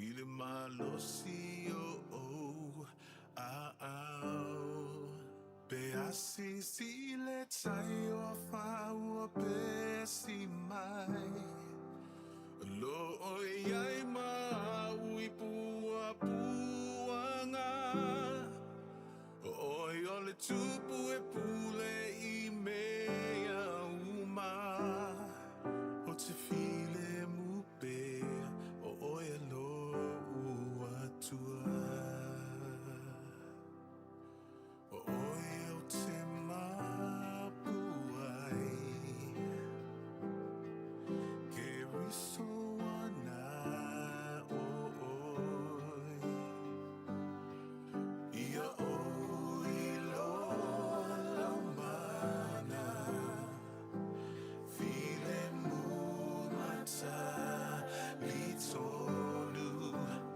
I le malosi o ou aao. Pe asisi le tai o afa ua pesi mai, Lo o i ai ma au i puapuaga. Oi o le tupu e pule i mea uma, O te filemu pea o oe e lo'u Atua. O oe ou te mapu ai, Keriso ana o oe. Ia ou iloa lau mana, Filemu ma talitonu.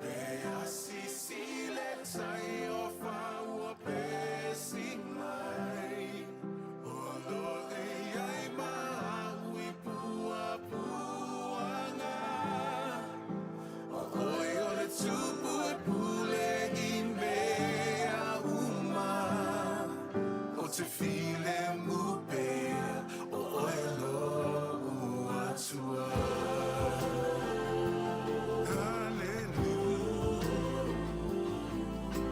Pe asisi le tai o afa ua pesi mai, O lo e i ai ma au i puapuaga. O oe o le tupu e pule i mea uma, O te filemu pea o oe lo'u Atua. Hallelujah.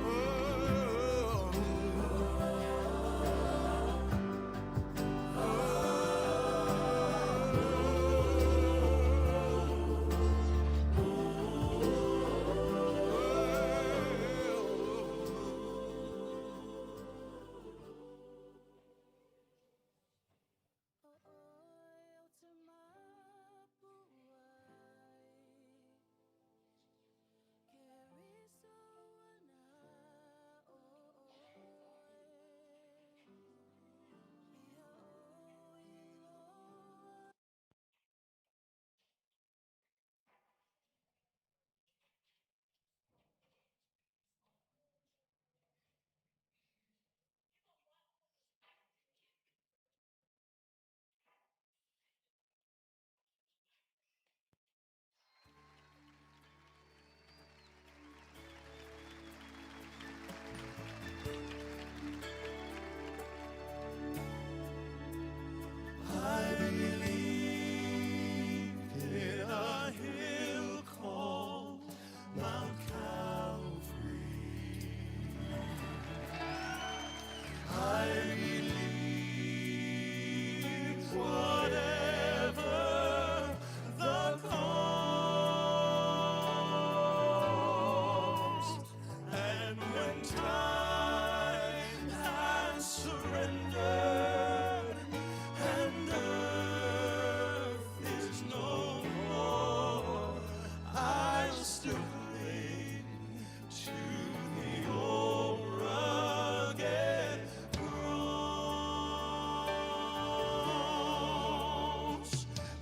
Oh, O oe ou te mapu ai, Keriso ana o oe. Ia ou iloa. I believe in a hill called Mount Calvary. I believe whatever the cost, and when time has surrendered and earth is no more, I'll still cling to the old rugged cross.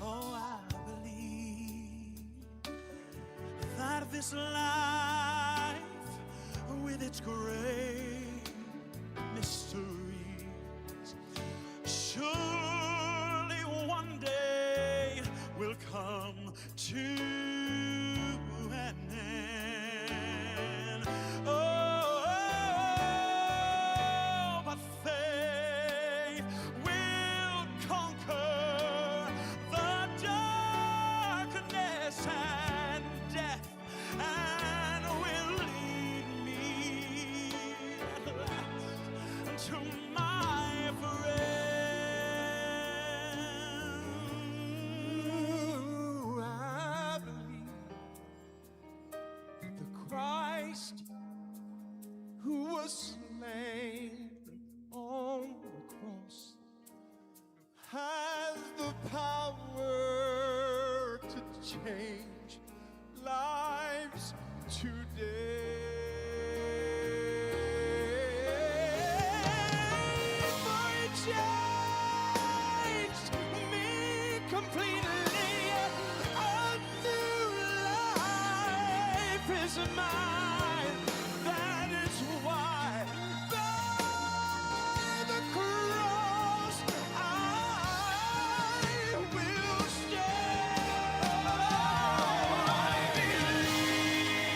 Oh, I believe that this life with its great mysteries surely one day will come to an end. Oh, but faith will conquer the darkness and death, and will lead me at last to my friend. I believe that the Christ who was slain on the cross has the power to change lives today. For it changed me completely. A new life is mine. That is why by the cross I will stand. I believe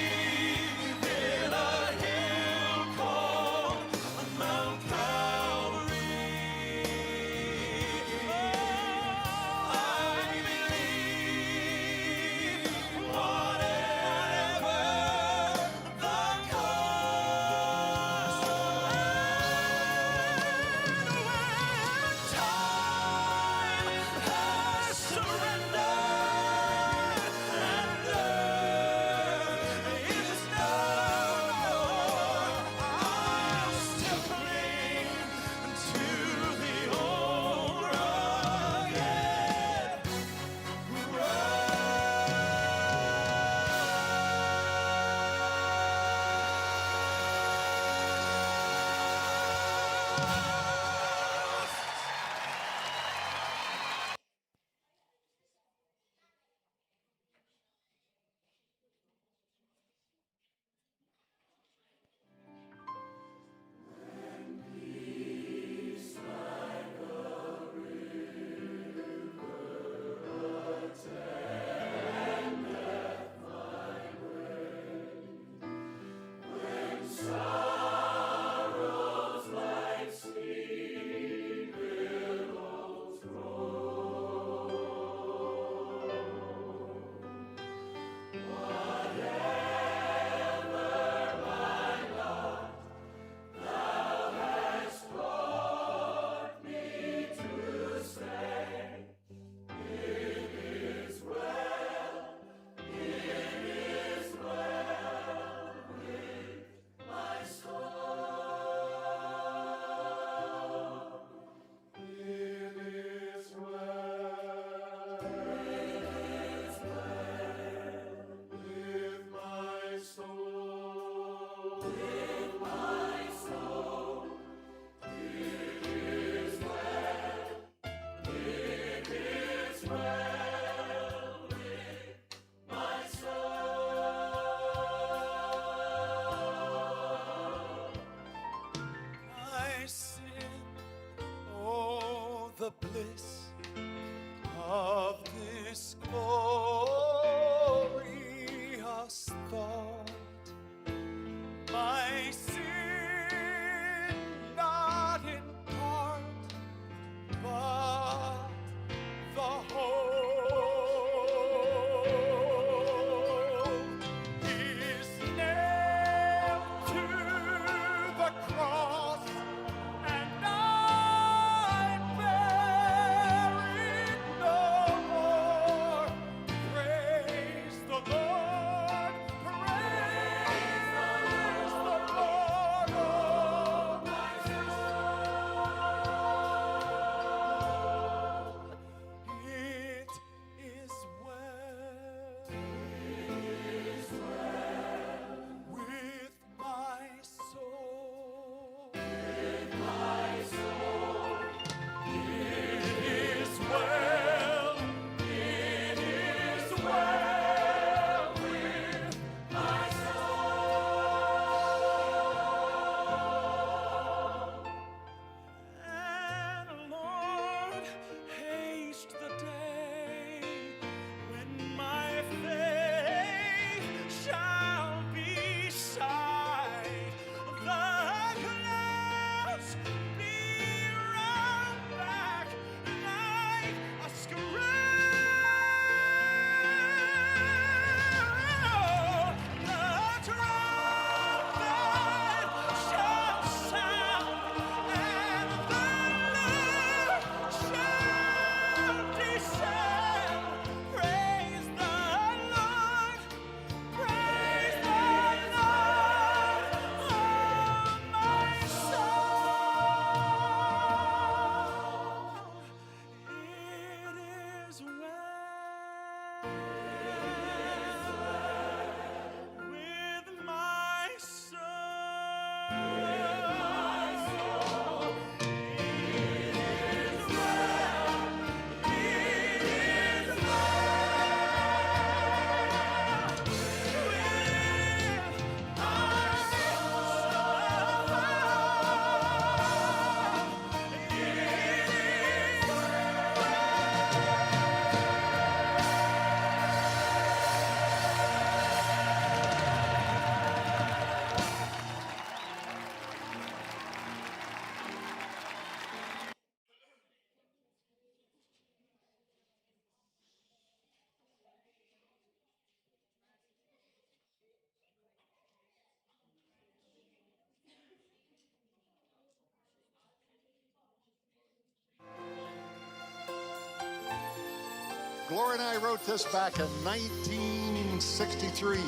Laura and I wrote this back in 1963.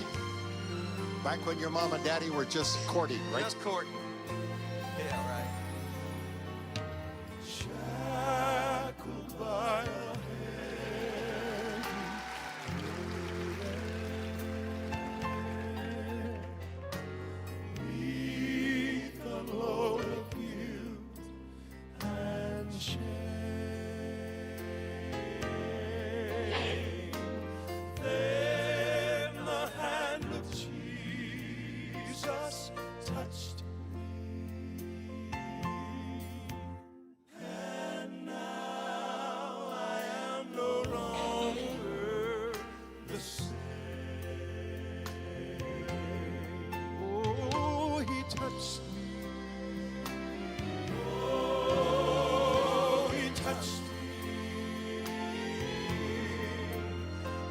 Back when your mom and daddy were just courting, right? Just courting. Yeah, right. Shackled by a heavy burden, 'neath the load of guilt and shame, then the hand of Jesus touched me, and now I am no longer the same. Oh, he touched me. Oh, he touched me.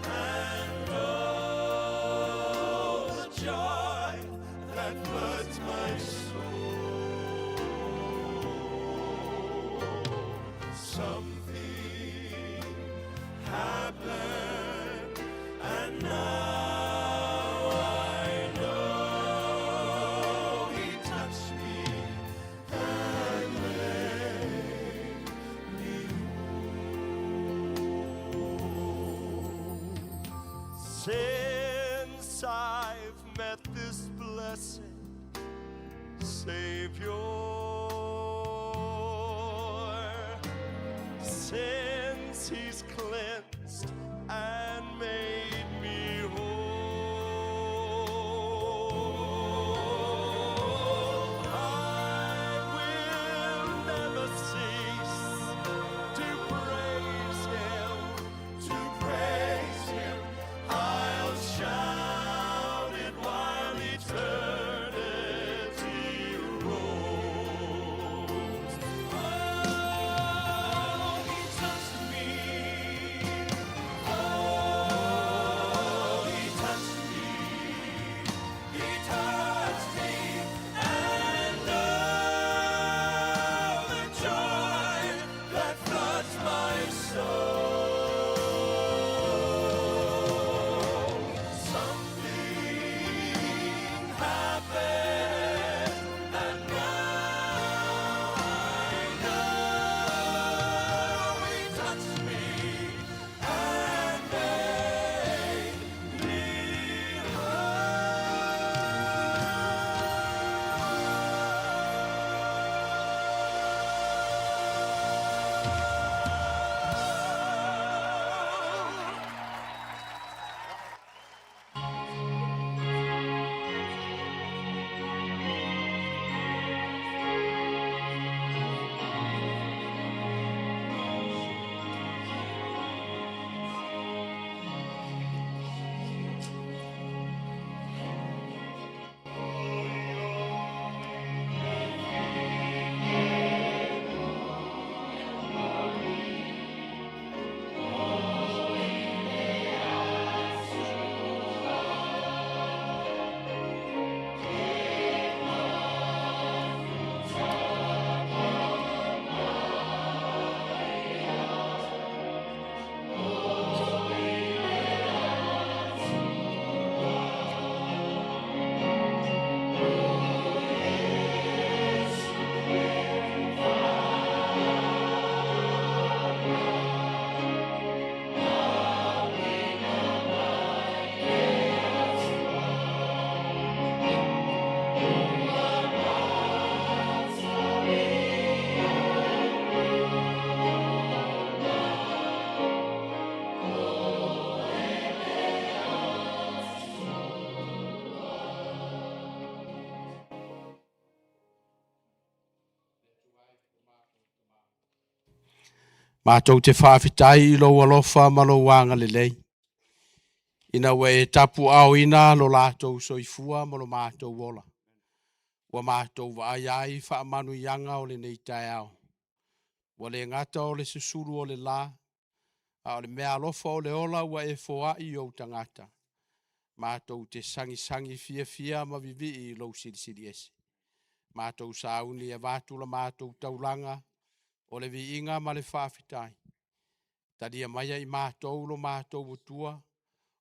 And oh, the joy that floods my soul. Something happened, and now I know he touched me and made me whole. Since I've met this blessed Savior, since he's cleansed and made me whole, I will never cease to praise him, to praise him. I'll shout it while eternity rolls. Oh, he touched me. Oh, he touched me. He touched me, and oh, the joy that floods my soul. Something happened, and now I know he touched me and made me whole. Matou te faafetai i lou alofa ma lou agalelei. Ina ua e tapuaaoina lo latou soifua ma lo matou ola. Ua matou vaai ai i faamanuiaga o lenei taeao. Ua le gata o le susulu o le la, a o le mea alofa o le ola ua e foai i ou tagata. Matou te sagisagi fiafia ma vivii i lou silisili ese. Matou sauni e avatu la matou taulaga o le viiga ma le faafetai. Talia maia i matou lo matou Atua,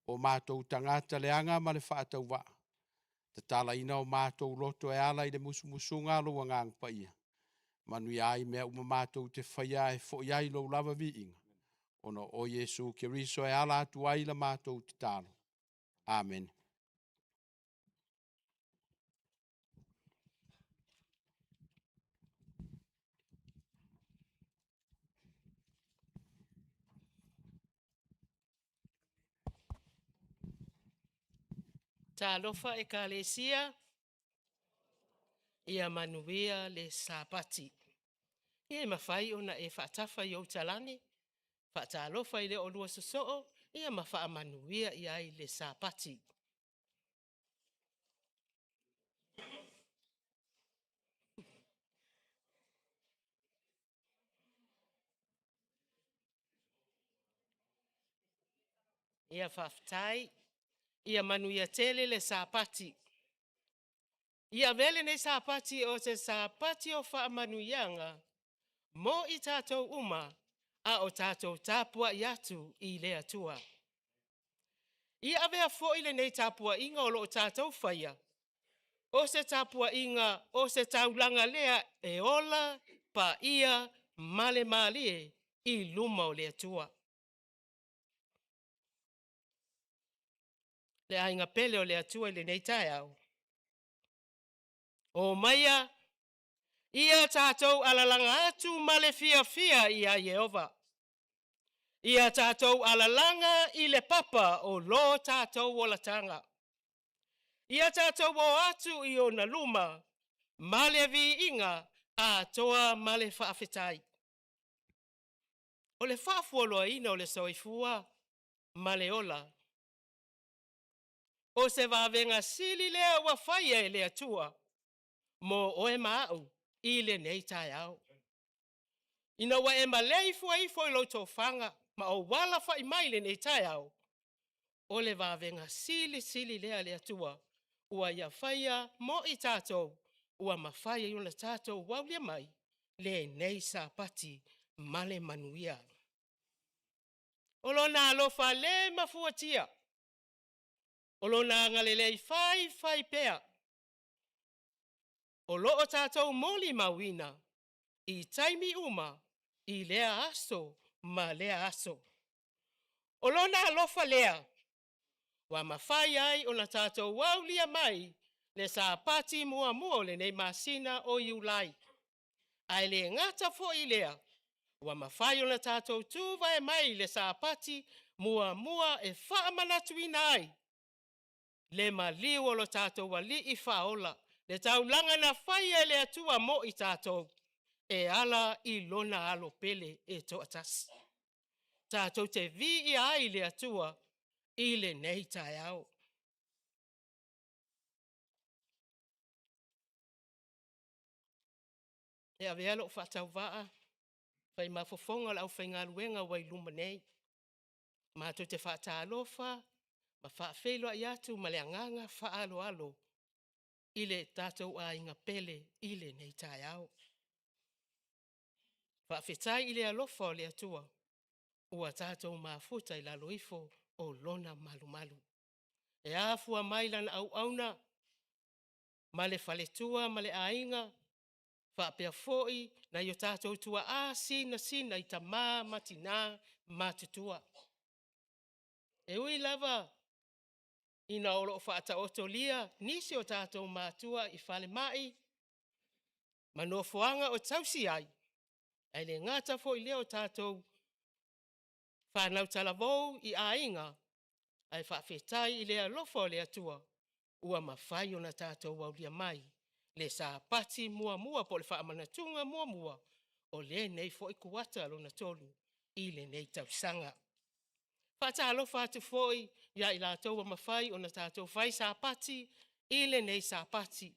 o matou tagata leaga ma le faatauvaa, tatalaina o matou loto e ala i le musumusuga a lou Agaga Paia, manuia ai mea uma matou te faia e foi ai lou lava viiga, ona o Iesu Keriso e ala atu ai la matou tatalo. Amene. Talofa Ekalesia, ia manuia le Sapati. Ia e mafai ona e faatafa i ou talane, faatalofa i le oolua sosoo, ia ma faamanuia i ai le Sapati. Ia faafetai. Ia manuia tele le Sapati. Ia avea lenei Sapati o se Sapati o faamanuiaga mo i tatou uma a o tatou tapuai atu i le Atua. Ia avea foi lenei tapuaiga o lo o tatou faia, o se tapuaiga o se taulaga lea e ola, paia ma le malie i luma o le Atua. Le aiga pele o le Atua i lenei taeao, o maia ia tatou alalaga atu ma le fiafia ia Ieova. Ia tatou alalaga i le papa o lo tatou olataga. Ia tatou o atu i ona luma ma le viiga atoa ma le faafetai. O le faafualoaina o le soifua ma le ola, o se vavega sili lea ua faia e le Atua mo oe ma au i lenei taeao. Ina ua e maleifua ifo i lou tofaga ma ou alafai mai i lenei taeao, o le vavega silisili lea a le Atua ua ia faia mo i tatou, ua mafai ai ona tatou aulia mai lenei Sapati ma le manuia. O lona alofa le mafuatia, o lona agalelei faifaipea, o lo o tatou molimauina i taimi uma i lea aso ma lea aso. O lona alofa lea ua mafai ai ona tatou aulia mai le Sapati muamua o lenei masina o Iulai. Ae le gata foi i lea, ua mafai ona tatou tuvae mai le Sapati muamua e faamanatuina ai le maliu o lo tatou Alii Faaola, le taulaga na faia e le Atua mo i tatou, e ala i lona alo pele e toatasi. Tatou te viia ai le Atua i lenei taeao. E avea lou faatauvaa fai ma fofoga o le aufaigaluega ua i luma nei. Matou te faatalofa ma faafeiloai atu ma le agaga faaaloalo i le tatou aiga pele i lenei taeao. Faafetai i le alofa o le Atua ua tatou mafuta i lalo ifo o lona malumalu. E afua mai lana auauna ma le faletua ma le aiga, faapea foi nai o tatou tuaa sinasina i tama ma tina matutua. E ui lava ina o lo o faataotolia nisi o tatou matua i falemai ma nofoaga o tausi ai, ae le gata foi i lea o tatou fanau talavou i aiga, ae faafetai i le alofa o le Atua ua mafai ona tatou aulia mai le Sapati muamua po o le faamanatuga muamua o lenei foi kuata lona tolu i lenei tausaga. Faatalofa atu foi ia i latou ua mafai ona tatou fai Sapati i lenei Sapati.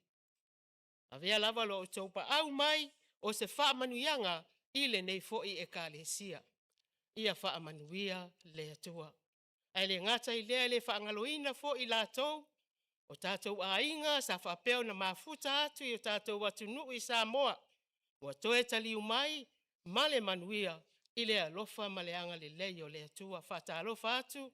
Avea lava lo outou paau mai o se faamanuiaga i lenei foi Ekalesia. Ia faamanuia le Atua. Ae le gata i lea, e le faagaloina foi i latou o tatou aiga sa faapea ona mafuta atu i o tatou atunuu i Samoa, ua toe taliu mai ma le manuia. i le alofa ma le agalelei o le Atua. Faatalofa atu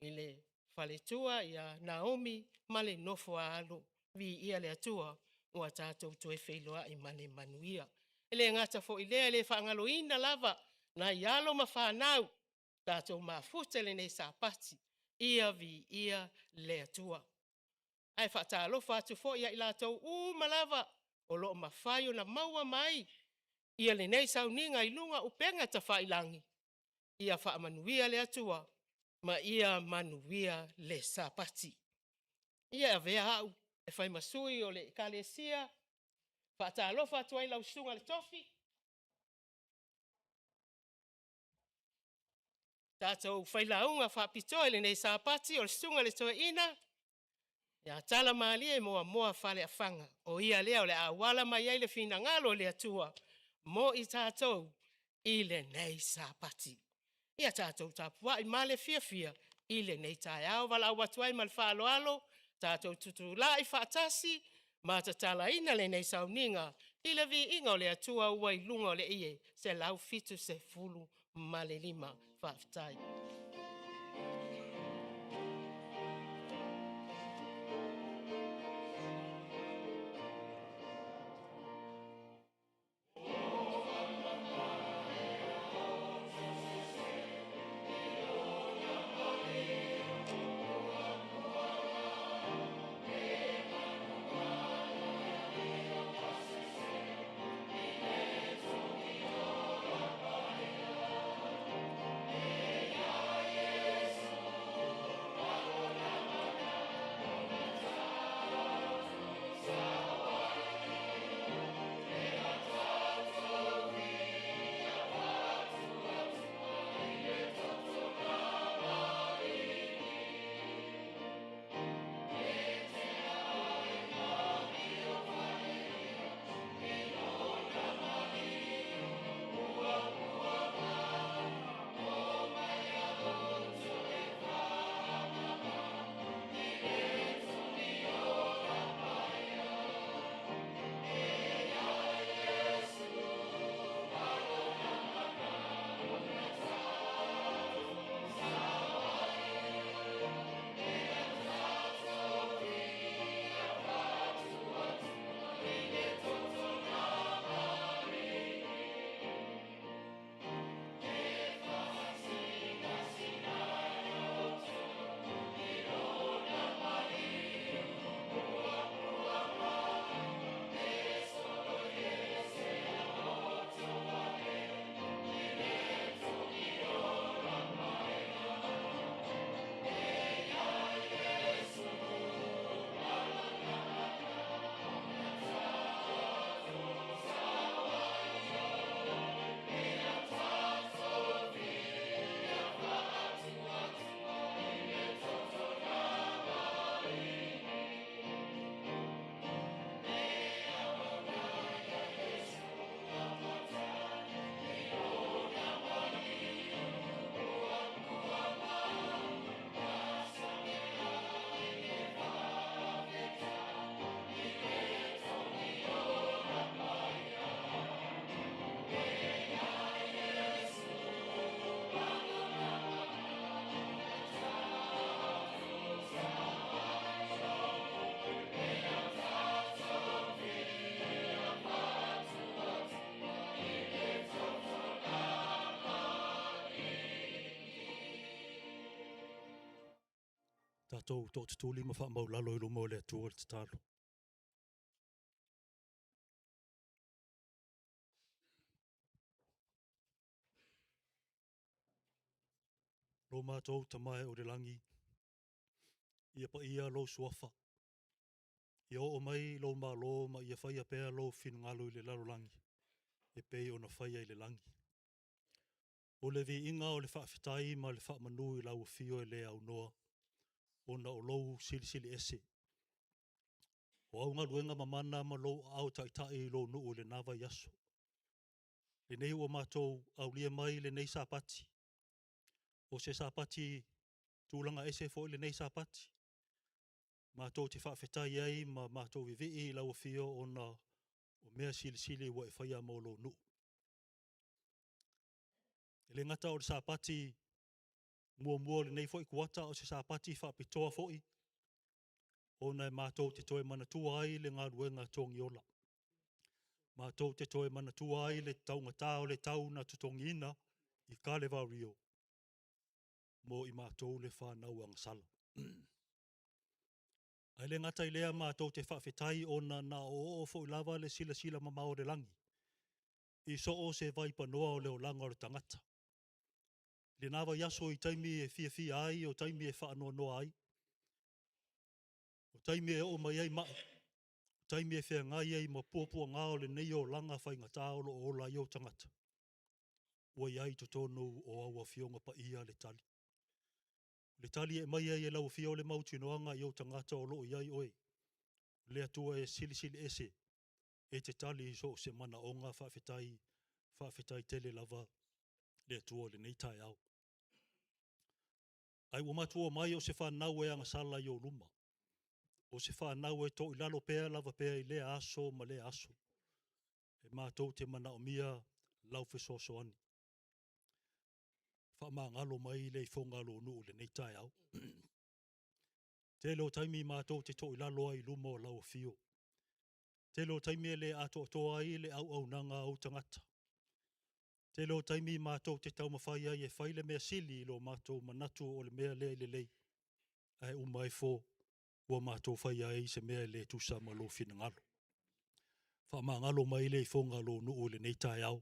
i le faletua ia Naomi ma le nofo a alo. Viia le Atua ua tatou toe feiloai ma le manuia. E le gata foi i lea, e le faagaloina lava nai alo ma fanau tatou mafuta i lenei Sapati, ia viia le Atua. Ae faatalofa atu foi ia i latou uma lava o lo o mafai ona maua mai ia lenei sauniga i luga o upega tafailagi, ia faamanuia le Atua ma ia manuia le Sapati. Ia avea au e fai ma sui o le Ekalesia, faatalofa atu ai i lau Susuga i le Tofi, tatou failauga faapitoa i lenei Sapati o le Susuga i le Toeaina ia Tala Malie Muamua Faleafaga, o ia lea o le a auala mai ai le finagalo o le Atua mo i tatou i lenei Sapati. Ia tatou tapuai ma le fiafia i lenei taeao. Valaau atu ai ma le faaaloalo, tatou tutulai faatasi ma tatalaina lenei sauniga i le viiga o le Atua ua i luga o le ie 175. Faafetai. Tatou tootutuli ma faamaulalo i luma o le Atua le tatalo. Lo matou Tama e o le lagi, ia paia lou suafa. Ia oo mai lou malo ma ia faia pea lou finagalo i le lalolagi, e pei ona faia i le lagi. O le viiga o le faafetai ma le faamanu i lau afio e le aunoa, ona o lou silisili ese. O au galuega mamana ma lou aao taitai i lou nuu i lena vaiaso. Lenei ua matou aulia mai lenei Sapati. O se Sapati tulaga ese foi lenei Sapati. Matou te faafetai ai ma matou vivii i lau afio ona o mea silisili ua e faia mo lou nuu. E le gata o le Sapati muamua o lenei foi kuata, a o se Sapati faapitoa foi ona e matou te toe manatua ai le galuega togiola. Matou te toe manatua ai le taugata o le tau na totogiina i Kalevario mo i matou le fanau agasala. Ae le gata i lea matou te faafetai ona na oooo foi lava le silasila mamao o le lagi i so o se vaipanoa o le olaga o le tagata. I lena vaiaso i taimi e fiafia ai, o taimi e faanoanoa ai, o taimi e oo mai ai mai, o taimi e feagai ai ma puapuaga o lenei olaga faigata o lo o ola ai ou tagata, ua i ai i totonu o au Afioga Paia le tali. O le tali e aumai ai e lau Afioga le mautinoaga i ou tagata o lo o i ai oe, o le Atua e silisili ese, e te tali i so o se manaoga. Faafetai, faafetai tele lava le Atua i lenei taeao. Ai ua matou omai o se fanau e agasala i ou luma, o se fanau e toilalo pea lava pea i lea aso ma lea aso. E matou te manaomia lau fesoasoani. Faamagalo mai le ifoga a lou nuu i lenei taeao. Tele o taimi matou te toilalo ai i luma o lau afio. Tele o taimi e le atoatoa ai le auaunaga a ou tagata. Tele o taimi matou te taumafai ai e fai le mea sili i lo matou manatu o le mea lea e lelei, ae uma ifo ua matou faia ai se mea e le tusa ma lou finagalo. Faamagalo mai le ifoga a lou nuu i lenei taeao.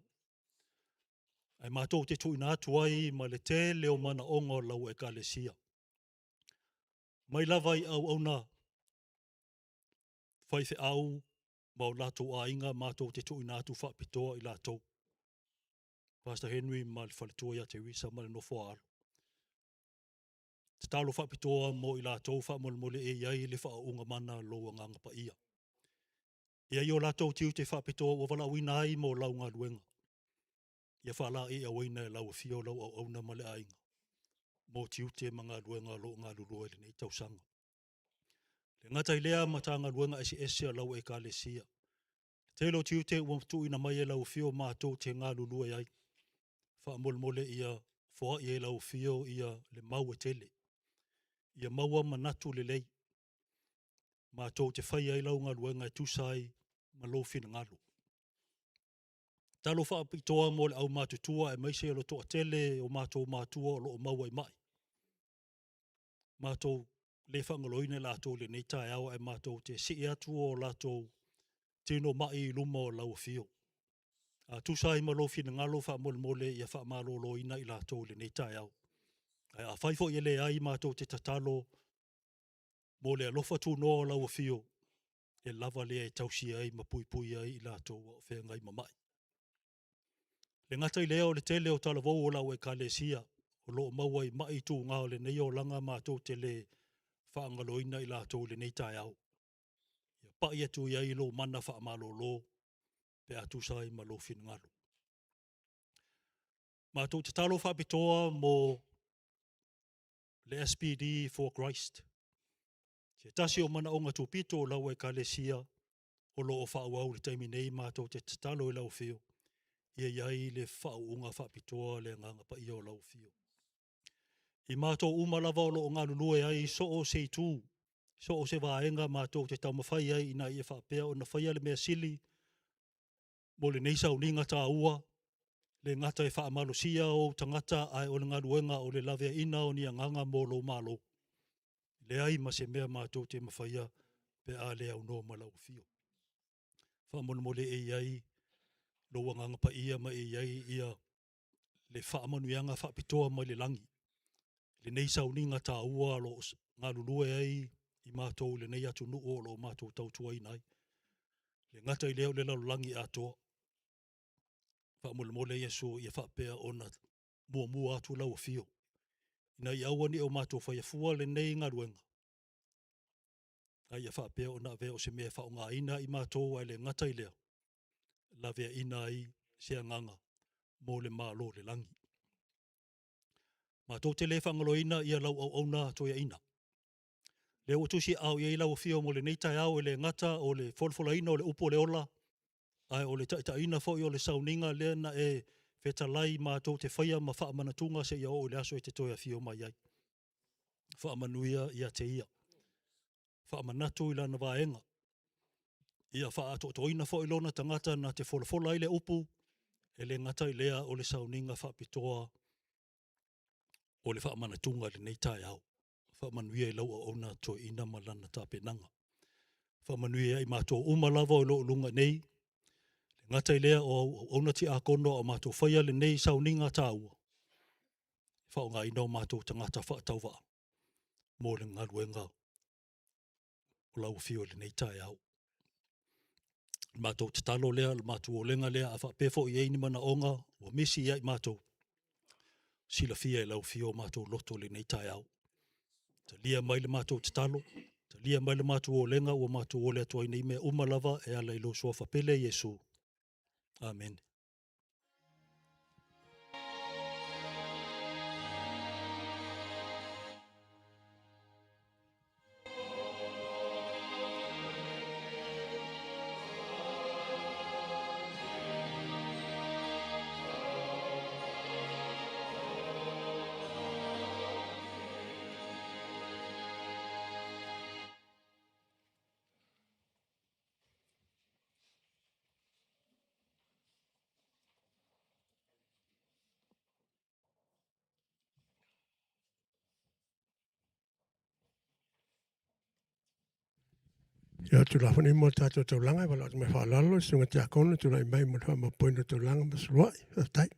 Ae matou te tuuina atu ai ma le tele o manaoga o lau Ekalesia. Mai lava i auauna faifeau ma o latou aiga matou te tuuina atu faapitoa i latou. Pastor Henry ma le faletua ia Teresa ma le nofo a alo. Tatalo faapitoa mo i latou faamolemole e i ai le faauuga mana a lou Agaga Paia. E i ai o latou tiute faapitoa ua valaauina ai mo lau galuega. Ia faalaeiauina e lau afio lau auauna ma le aiga mo tiute ma galuega o lo o galulue i lenei tausaga. E le gata i lea Matagaluega eseese a lau Ekalesia. Le tele o tiute ua tuuina mai e lau afio matou te galulue ai. Faamolemole ia foai e lau afio ia le mau e tele. Ia maua manatu lelei. Matou te faia ai lau galuega e tusa ai ma lou finagalo. Tatalo faapitoa mo le aumatutua aemaise o le toatele o matou matua o lo o maua i mai. Matou le faagaloina i latou i lenei taeao ae matou te sii atu o latou tino mai i luma o lau afio. A tusa ai ma lou finagalo faamolemole ia faamaloloina i latou i lenei taeao. Ae afai foi e leai, matou te tatalo mo le alofa tunoa o lau afio e lava lea e tausia ai ma puipui ai i latou o feagai ma mai. Le gata i lea o le tele o talavou o lau Ekalesia o lo o maua i mai tuga o lenei olaga, matou te le faagaloina i latou i lenei taeao. Ia pai atu i ai lou mana faamalolo pe a tusa ai ma lou finagalo. Matou tatalo faapitoa mo le SPD for Christ. Se tasi o manaoga tupito o lau Ekalesia o lo o faaauau i le taimi nei, matou te tatalo i lau afio ia i ai le faauuga faapitoa le Agaga Paia o lau afio. I matou uma lava o lo o galulue ai i so o se itu, so o se vaega matou te taumafai ai ina ia faapea ona faia le mea sili mo lenei sauniga taua, le gata e faamalosia ou tagata ae o le galuega o le laveaiina o ni agaga mo lou Malo. Leai ma se mea matou te mafaia pe a le aunoa ma lau afio. Faamolemole e i ai lou Agaga Paia ma e i ai ia le faamanuiaga faapitoa mai le lagi. Lenei sauniga taua o lo o galulue ai i matou i lenei atunuu o lo o matou tautuaina ai. Le gata i lea o le lalolagi atoa. Faamolemole Iesu ia faapea ona muamua atu lau afio. Ina ia aua ne i o matou faia fua lenei galuega, a ia faapea ona avea o se mea e faaaogaina i matou, ae le gata i lea, laveaiina ai se agaga mo le Malo o le lagi. Matou te le faagaloina ia lau auauna toeaina. Lea ua tusiaao i ai lau afio mo lenei taeao, e le gata o le folafolaina o le upu o le ola, ae o le taitaiina foi o le sauniga lea na e fetalai matou te faia ma faamanatuga seia oo i le aso e te toe afio mai ai. Faamanuia ia te ia. Faamanatu i lana vaega. Ia faaatoatoaina foi lona tagata na te folafola ai le upu, e le gata i lea o le sauniga faapitoa o le faamanatuga i lenei taeao. Faamanuia i lau auauna toeaina ma lana tapenaga. Faamanuia ia i matou uma lava o lo o luga nei, le gata i lea o au auauna tiakono a o matou faia lenei sauniga taua, e faaaogaina o matou tagata faatauvaa mo le galuega o lau afio i lenei taeao. Le matou tatalo lea, le matou olega lea, a faapea foi e i ai ni manaoga ua misi ia i matou, silafia e lau afio o matou loto i lenei taeao. Talia mai le matou tatalo, talia mai le matou olega ua matou ole atu ai nei mea uma lava e ala i lou suafa pele Iesu. Amene. Ia, o le Tulafono lenei mo le tatou taulaga, e valaau atu ma le faaaloalo i le Susuga i le Tiakono e tulai mai mo le faamaopoopoina o le taulaga ma suluai. Faafetai.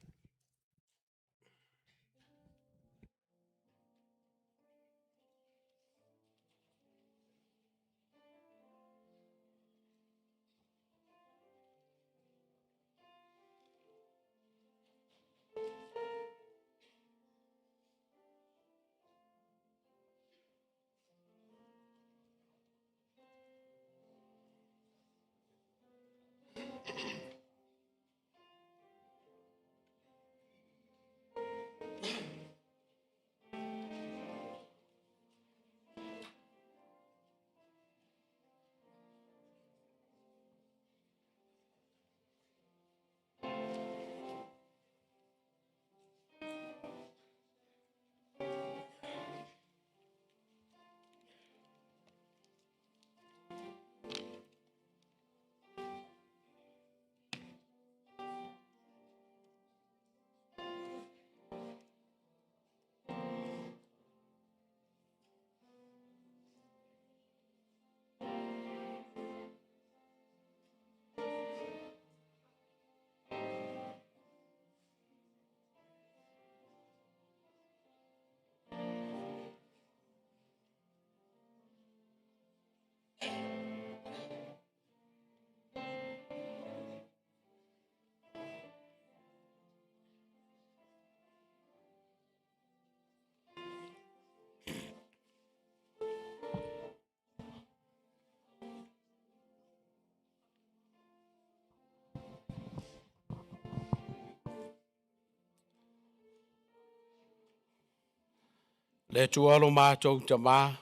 Le Atua lo matou Tama,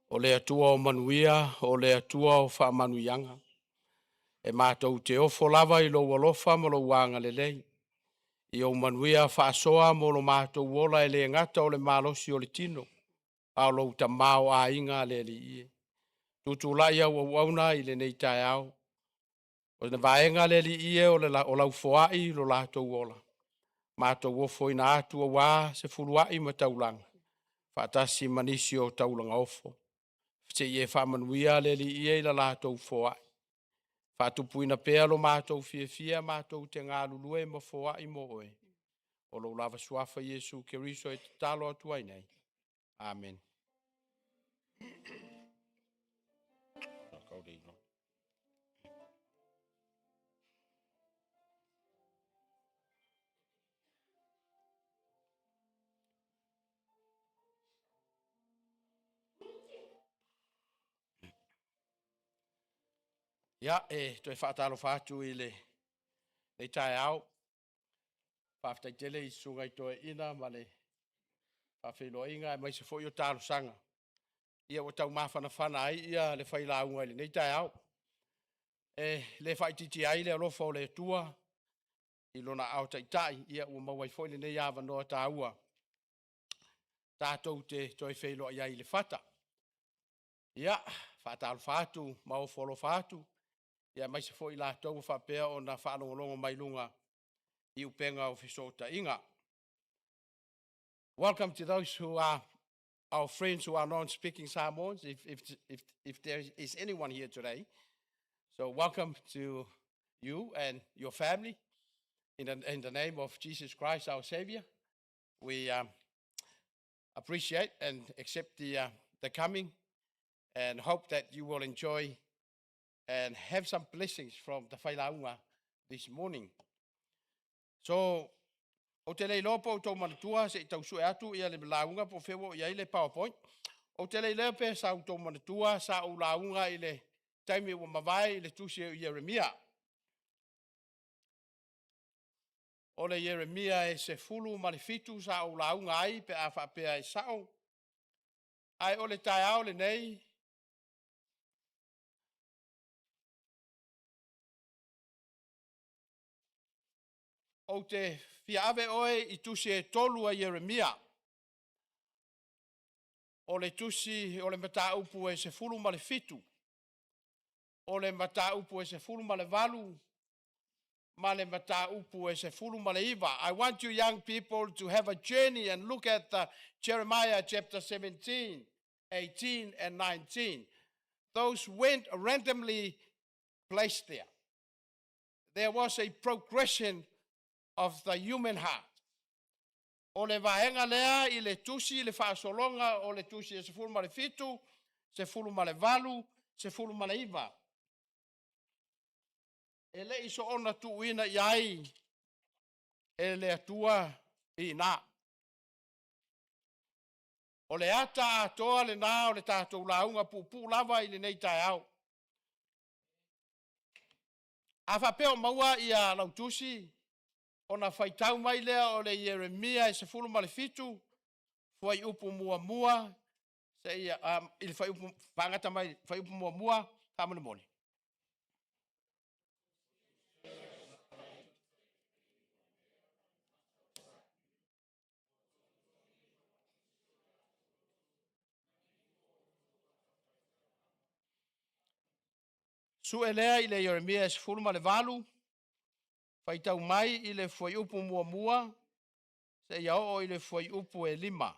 o le Atua o manuia, o le Atua o faamanuiaga, e matou te ofo lava i lou alofa ma lou agalelei, i ou manuia faasoa mo lo matou ola e le gata o le malosi o le tino, a o lou tamaoaiga le Alii e. Tutulai au auauna i lenei taeao, o le vaega le Alii e o lau foai lo latou ola, matou ofoina atu aua se fuluai ma taulaga, faatasi ma nisi o taulaga ofo. Se i e faamanuia le Alii e i la latou foai. Faatupuina pea lo matou fiafia matou te galulue ma foai mo oe. O lou lava suafa Iesu Keriso e tatalo atu ai nei. Amen. Ia, e toe faatalofa atu i lenei taeao. Faafetai tele i susuga i toeaiina ma le faafeiloaiga aemaise foi o talosaga ia ua taumafanafana ai ia le failauga i lenei taeao. E le faaitiitia ai le alofa o le Atua i lona aao taitai, ia ua maua ai foi lenei avanoa taua tatou te toe feiloai ai i le fata. Ia, faatalofa atu ma ofo alofa atu, ia aemaise foi i latou ua faapea ona faalogologo mai luga i upega o fesootaiga. Welcome to those who are our friends who are non-speaking Samoans, if there is anyone here today. So welcome to you and your family. In the name of Jesus Christ, our Savior, we appreciate and accept the coming and hope that you will enjoy and have some blessings from the Failauga this morning. So, ou te le iloa po o outou manatua se i tau sue atu ia le lauga po o fea ua oo i ai le PowerPoint. Ou te le iloa pe sa outou manatua sa ou lauga i le taimi ua mavae i le tusi o Ieremia. O le Ieremia e 17 sa ou lauga ai pe a faapea e sao. Ae o le taeao lenei, ou te fia ave oe i tusi e tolu a Ieremia. O le tusi o le mataupu e 17, o le mataupu e 18, ma le mataupu e 19. I want you young people to have a journey and look at the Jeremiah chapter 17, 18 and 19. Those went randomly placed there. There was a progression of the human heart. O le vaega lea i le tusi le faasologa o le tusi e 17, 18, 19. E le i soona tuuina i ai e le Atua i ina. O le ata atoa lena o le tatou lauga puupuu lava i lenei taeao. A faapea o maua ia lau tusi, ona faitau mai lea o le Ieremia e 17, fuaiupu 1 seia, i le fuaiupu, faagata mai le fuaiupu 1, faamolemole. Sue lea i le Ieremia e 18, faitau mai i le fuaiupu 1, seia oo i le fuaiupu e 5.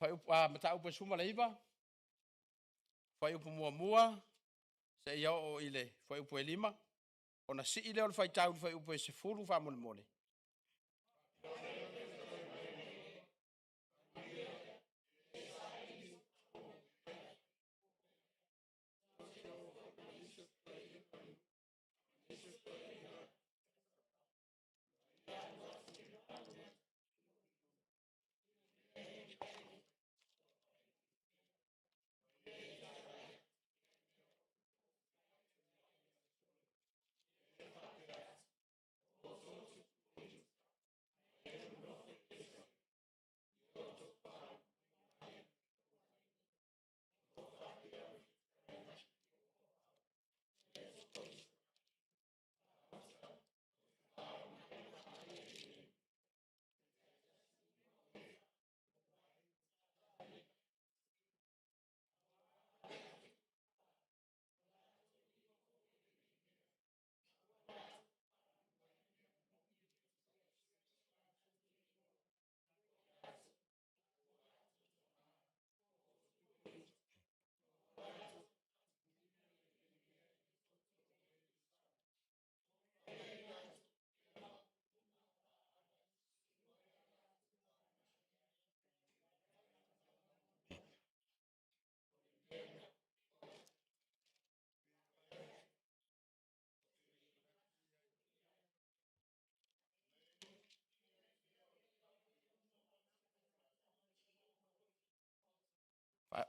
Fuaiupu, mataupu e 19, fuaiupu 1, seia oo i le fuaiupu e 5, ona sii lea o le faitau i le fuaiupu e 10 faamolemole.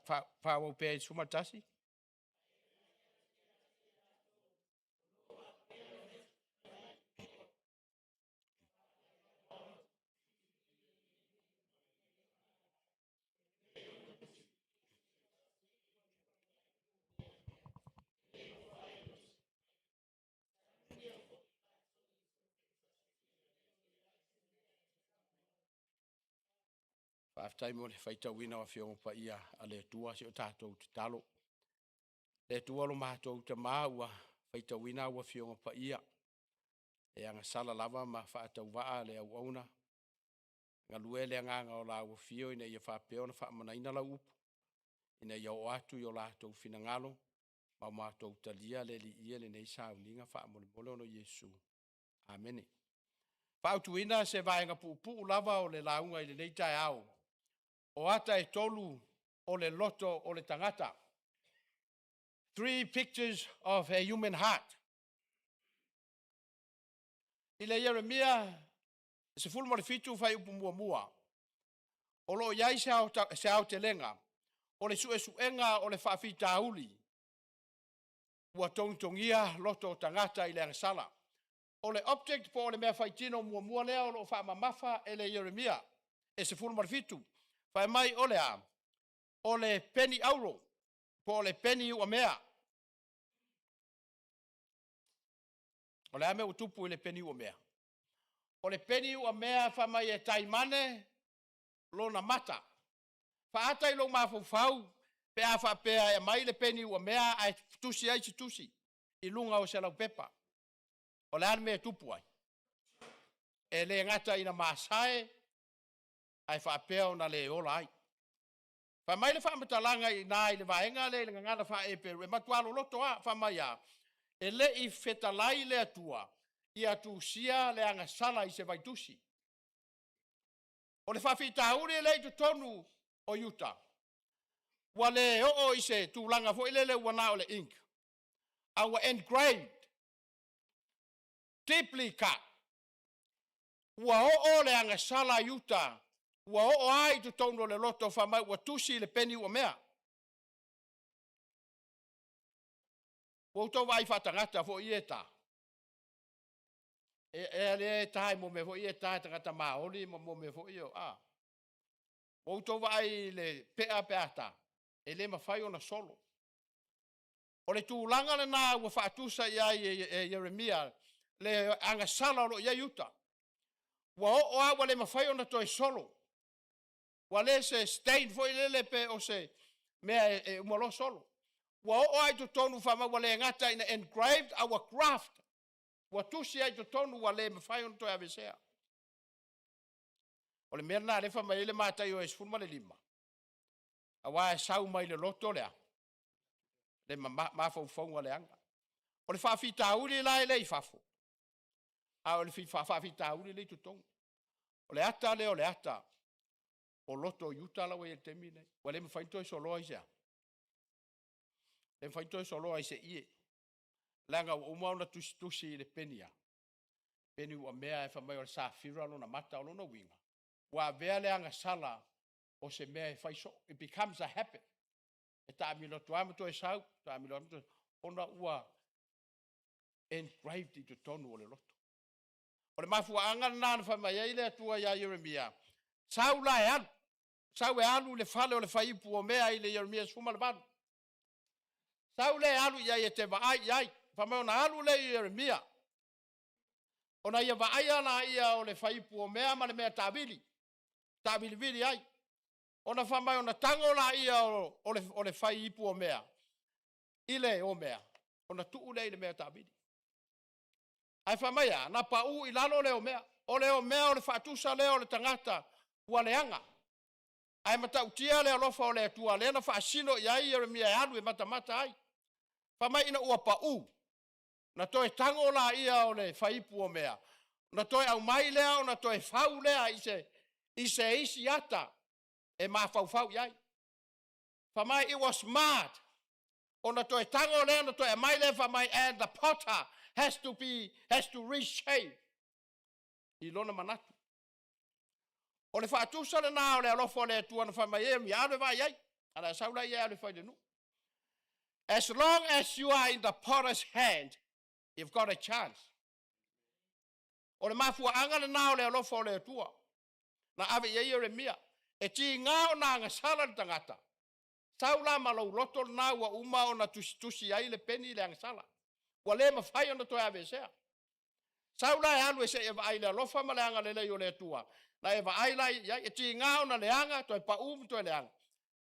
Faaauau pea i le 11. Faafetai mo le faitauina o Afioga Paia a le Atua, si o tatou tatalo. Le Atua lo matou Tama ua faitauina au Afioga Paia, e agasala lava ma faatauvaa le auauna, galue le agaga o lau afio ina ia faapea ona faamanaina lau upu, ina ia oo atu i o latou finagalo, ma o matou talia le Alii e lenei sauniga faamolemole ona o Iesu. Amene. Fautuaina se vaega puupuu lava o le lauga i lenei taeao, o ata e tolu o le loto o le tagata. Three pictures of a human heart. I le Ieremia 17 fuaiupu 1, o lo o i ai se aotelega o le suesuega o le faafitauli ua togitogia loto o tagata i le agasala. O le object po o le mea faitino muamua lea o lo o faamamafa e le Ieremia e 17, fai mai o le a? O le peni auro, po o le peni iuamea. O le a mea ua tupu i le peni iuamea? O le peni iuamea fai mai e taimane lona mata. Faata i lou mafaufau pe a faapea e aumai le peni iuamea ae tusi ai se tusi i luga o se laupepa. O le a le mea e tupu ai? E le gata ina masae, ae faapea ona le ola ai. Fai mai le faamatalaga i ina i le vaega lea i le gagana faa-Eperu, e matua loloto lava, fai mai a, e le i fetalai le Atua ia tusia le agasala i se vaitusi. O le faafitauli lea i totonu o Iuta, ua le oo i se tulaga foi lele ua na o le ink, a ua engraved, deeply cut. Ua oo le agasala a Iuta, ua oo lava i totonu o le loto, fai mai ua tusi i le peni uamea. Ua outou vaai i faatagata foi ia e ta? E lea e ta i mea foi ia e ta e tagata maoli ma mea foi ia, a. Ua outou vaai i le pea pe a ta? E le mafai ona solo. O le tulaga lena ua faatusa i ai e Ieremia le agasala o lo o i ai Iuta. Ua oo lava ua le mafai ona toe solo. Ua le se stain foi lele pe o se mea e uma loa solo. Ua oo lava i totonu fai mai ua le gata ina engraved a ua craft. Ua tusi lava i totonu ua le mafai ona toe aveesea. O le mea lena lea e fai mai ai le Mataio e 15, aua e sau mai le loto le a? Le mafaufauga leaga. O le faafitauli la e le i fafo, a o le faafitauli lea e i totonu. O le ata lea o le ata o loto o Iuta la ua i ai i le taimi lenei. Ua le mafai ona toe soloa i se a? Le mafai ona toe soloa i se ie, leaga ua uma ona tusitusi i le peni a? Peni uamea fai mai o le safira lona mata. O lona uiga, ua avea le agasala o se mea e fai soo. It becomes a habit. E taamilo atu lava ma toe sau, taamilo atu ma toe sau, ona ua engraved i totonu o le loto. O le mafuaaga lena na fai mai ai le Atua ia Ieremia, sau la e alu, sau e alu i le fale o le faiipu o mea i le Ieremia 18. Sau lea e alu i ai e te vaai i ai. Fai mai ona alu lea i Ieremia, ona ia vaaia laia o le faiipu o mea ma le mea taavili, taavilivili ai. Ona fai mai ona tago laia o le faiipu o mea i le omea, ona tuu lea i le mea taavili. Ae fai mai a, na pau i lalo le omea. O le omea o le faatusa lea o le tagata ua leaga. Ae matautia le alofa o le Atua lea na faasino i ai Ieremia e alu e matamata ai. Fai mai ina ua pau, na toe tago laia o le faiipu o mea, ona toe aumai lea ona toe fau lea i se isi ata e mafaufau i ai. Fai mai it was smart. Ona toe tago lea ona toe aumai lea fai mai and the potter has to reshape i lona manatu. O le faatusa lena o le alofa o le Atua na fai mai ai, alu e vaai ai. Ana e sau la ia e alu e fai i le nuu. As long as you are in the potter's hand, you've got a chance. O le mafuaaga lena o le alofa o le Atua na ave i ai Ieremia. E tiga ona agasala le tagata. Sau la ma lou loto lena ua uma ona tusitusi ai le peni i le agasala. Ua le mafai ona toe aveesea. Sau la e alu e se i e vaai i le alofa ma le agalelei o le Atua. Na e vaai la i ai, e tiga ona leaga, toe pau ma toe leaga.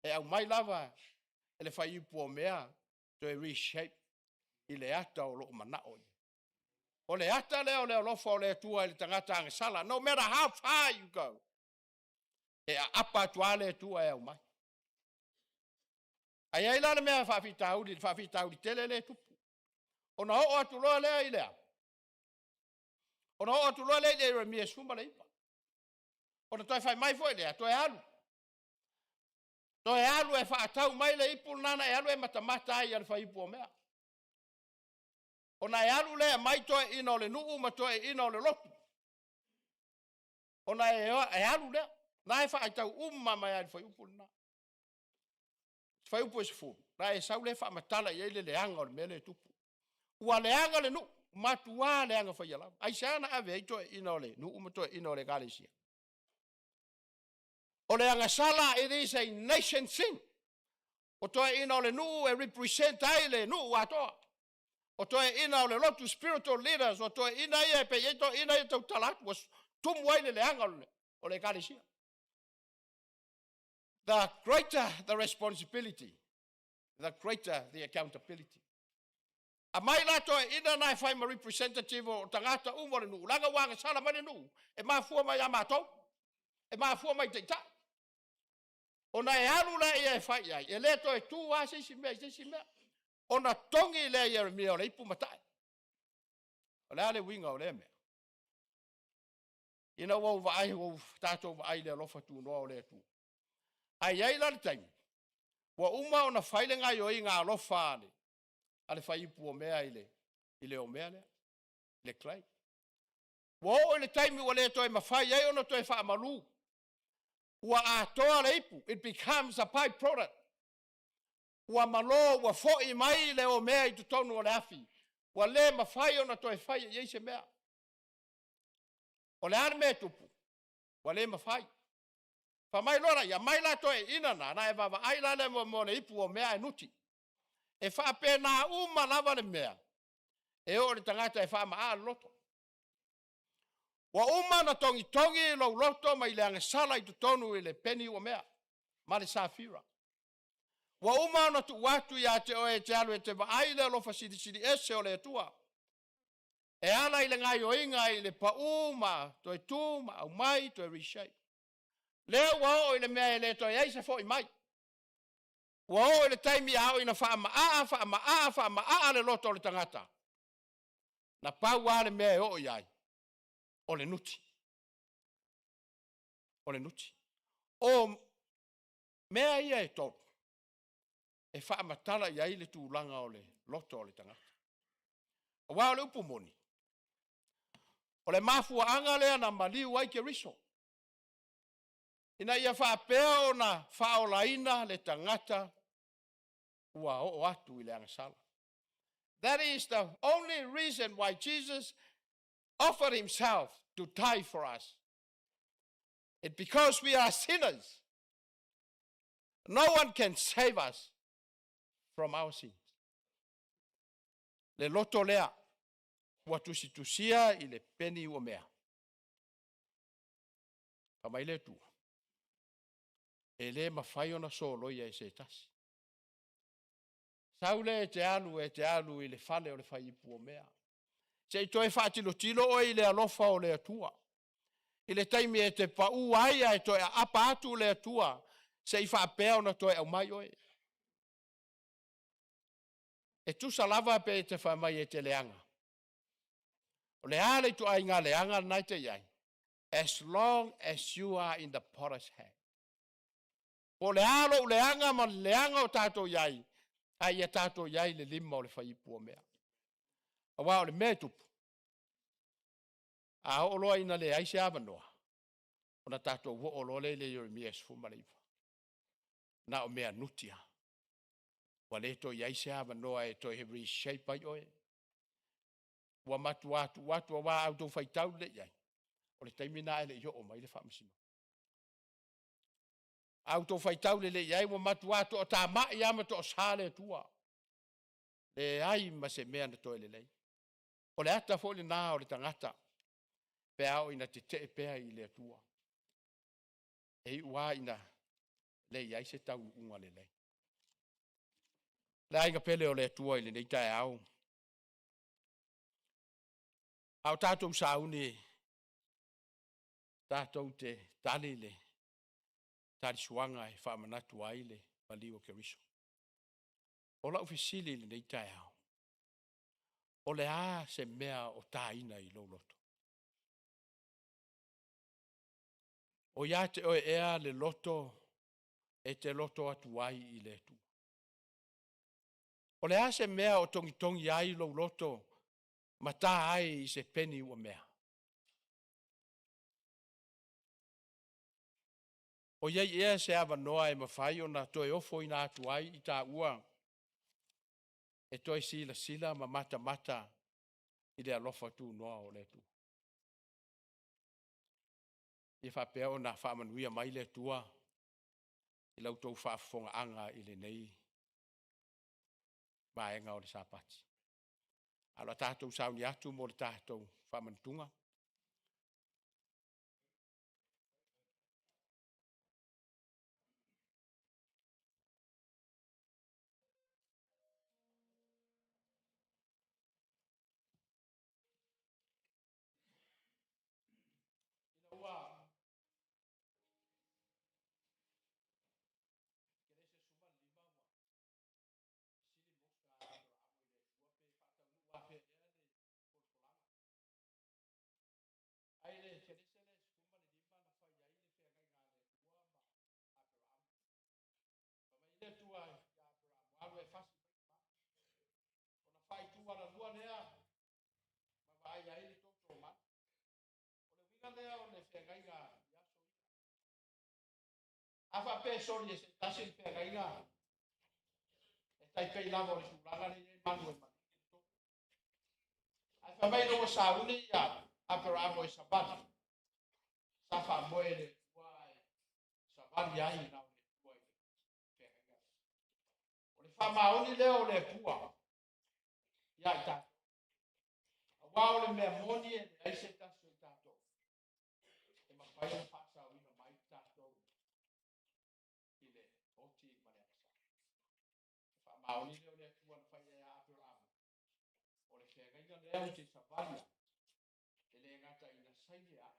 E aumai lava e le faiipu o mea toe reshape i le ata o loo manao i ai. O le ata lea o le alofa o le Atua i le tagata agasala. No matter how far you go, e aapa atu lava le Atua e aumai. Ae i ai la le mea faafitauli, le faafitauli tele lea e tupu. Ona oo atu loa lea i le a? Ona oo atu loa lea i le Ieremia 19. Ona toe fai mai foi lea, toe alu. Toe alu e faatau mai le ipu lena na e alu e matamata ai i le faiipu o mea. Ona e alu lea e aumai toeaiina o le nuu ma toeaiina o le lotu. Ona e alu lea, na e faatau uma mai lava i le fuaiupu lena. Fuaiupu e 10, na e sau lea faamatala i ai le leaga o le mea lea e tupu. Ua leaga le nuu, matua leaga faia lava. Aisea na ave ai toeaiina o le nuu ma toeaiina o le ekalesia? O le agasala, it is a nation sin. O toeaiina o le nuu e represent ai le nuu atoa. O toeaiina o le lotu, spiritual leaders, o toeaiina ia e pei ai toeaiina ia tautala atu, ua tumu ai le leaga o le ekalesia. The greater the responsibility, the greater the accountability. Aumai la toeaiina na e fai ma representative o tagata uma o le nuu, leaga ua agasala mai le nuu, e mafua mai ia matou, e mafua mai i taitai. Ona e alu lea e fai i ai, e le toe tu lava se isi mea i se isi mea. Ona togi lea Ieremia o le ipu matae. O le a le uiga o lea mea? Ina ua ou vaai, ua tatou vaai i le alofa tunoa o le Atua. Ae i ai la le taimi, ua uma ona fai le gaoioiga alofa a le faiipu omea i le omea lea, le clay. Ua oo i le taimi ua le toe mafai ai ona toe faamalu. Ua atoa le ipu, it becomes a byproduct. Ua malo, ua foi mai le omea i totonu o le afi. Ua le mafai ona toe fai i ai se mea. O le a le mea e tupu? Ua le mafai. Fai mai loa laia, aumai la toeaiina na, na e vaavaai la lea mo le ipu omea ae nuti. E faapena uma lava le mea, e oo i le tagata e faama'a le loto. Ua uma ona togitogi lou loto mai le agasala i totonu i le peni uamea ma le safira. Ua uma ona tuu atu ia te oe e te alu e te vaai le alofa silisili ese o le Atua. E ala i le gaoioiga i le pau ma toe tu ma aumai toe reshape. Lea ua oo i le mea e le toe ai se foi mai. Ua oo i le taimi a oo ina faama'a, faama'a, faama'a le loto o le tagata. Na pau lava le mea e oo i ai, o le nuti. O le nuti. O mea ia e tolu, e faamatala i ai le tulaga o le loto o le tagata. Aua o le upu moni, o le mafuaaga lea na maliu ai Keriso, ina ia faapea ona faaolaina le tagata ua oo atu i le agasala. That is the only reason why Jesus offered himself to die for us. It's because we are sinners. No one can save us from our sins. Le loto lea ua tusitusia i le peni ua mea. Fai mai le Atua, e le mafai ona soloia e se tasi. Sau lea e te alu e te alu i le fale o le faiipu o mea. Se i toe faatilotilo oe i le alofa o le Atua. I le taimi e te pau ai ae toe aapa atu le Atua, se i faapea ona toe aumai oe. E tusa lava pe te fai mai e te leaga. O le a le ituaiga leaga lena e te i ai, as long as you are in the potter's hand. Po o le a lou leaga ma le leaga o tatou i ai, a ia tatou i ai le lima o le faiipu o mea. Aua o le mea e tupu, a oo loa ina leai se avanoa, ona tatou oo loa lea i le Ieremia 19. Na o mea nuti lava. Ua le toe i ai se avanoa e toe reshape ai oe. Ua matua tuu atu aua a outou faitau lelei i ai, o le taimi lena e le i oo mai le faamasinoga. A outou faitau lelei i ai, ua matua toatamai lava ma toasa le Atua. Leai ma se mea na toe lelei. O le ata foi lena o le tagata pe a oo ina tetee pea i le Atua. E iu lava ina leai se taunuuga lelei. Le aiga pele o le Atua i lenei taeao, a o tatou sauni tatou te tali le talisuaga e faamanatu ai le maliu o Keriso. O lau fesili i lenei taeao, o le a se mea o taina i lou loto? O ia te oe ea le loto e te loto atu ai i le Atua? O le a se mea o togitogi ai lou loto ma ta ai i se peni uamea? O i ai ea se avanoa e mafai ona toe ofoina atu ai i taua e toe silasila ma matamata i le alofa tunoa o le Atua? Ia faapea ona faamanuia mai le Atua i la outou faafofogaaga i lenei vaega o le Sapati. Ae o le a tatou sauni atu mo le tatou faamanatuga. Ina ua A faapea e soli e se tasi le feagaiga, e tai pei lava o le tulaga lea e i ai manu e maligi le toto. Ae fai mai ina ua sauni ia Aperamo e savali, sa faamoe le Atua ae savali ai na o le Atua i le feagaiga. O le faamaoni lea o le Atua ia i tatou. Aua o le mea moni e leai se tasi o i tatou e mafai ona faasaoina mai tatou i le oti ma le agasala. O le faamaoni lea o le Atua na fai ia Aperamo, o le feagaiga lea ou te savali ai, e le gata ina saini e au,